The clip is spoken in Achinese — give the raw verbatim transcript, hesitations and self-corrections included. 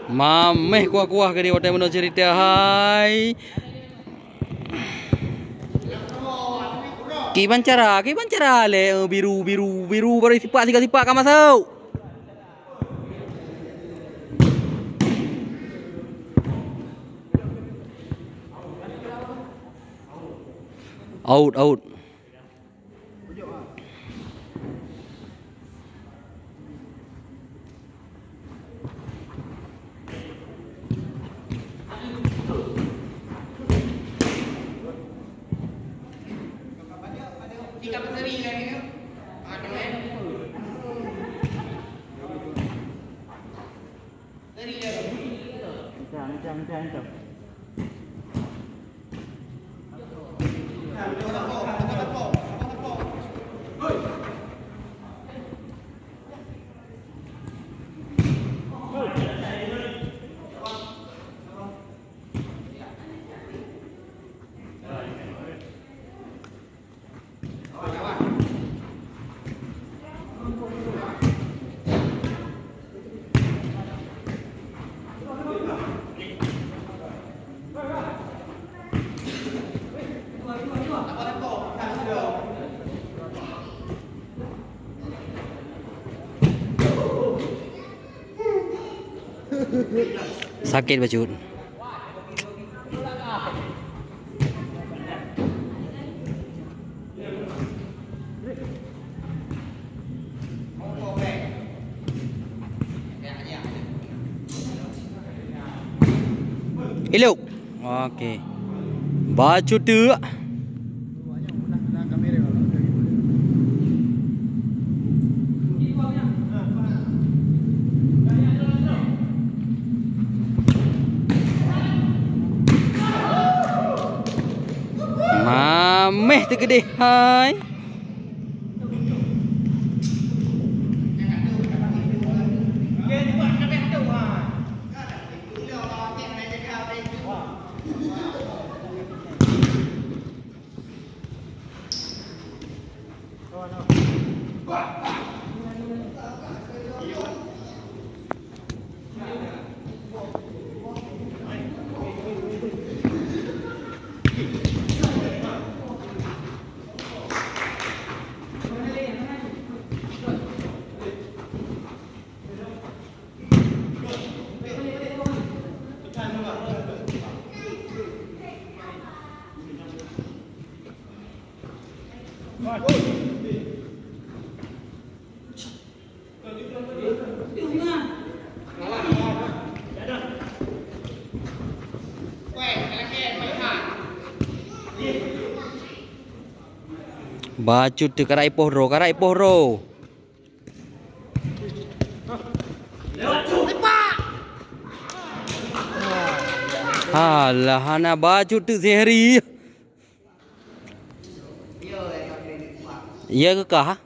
Mameh kuah-kuah keudeh watèe meunoe ceurita hai. Kiban cara, kiban cara lé, eh, biru, biru, biru, baru sipak, sipak, sipak ka masuk. Out, out. Sakét bacut. Ilok. Oke. Bacut teuk. Mameh teukeudeh hai. Bacut teuh, karai poh droe, karai poh droe. Alah, hana bacut teuk Zehri. Ya keu kah?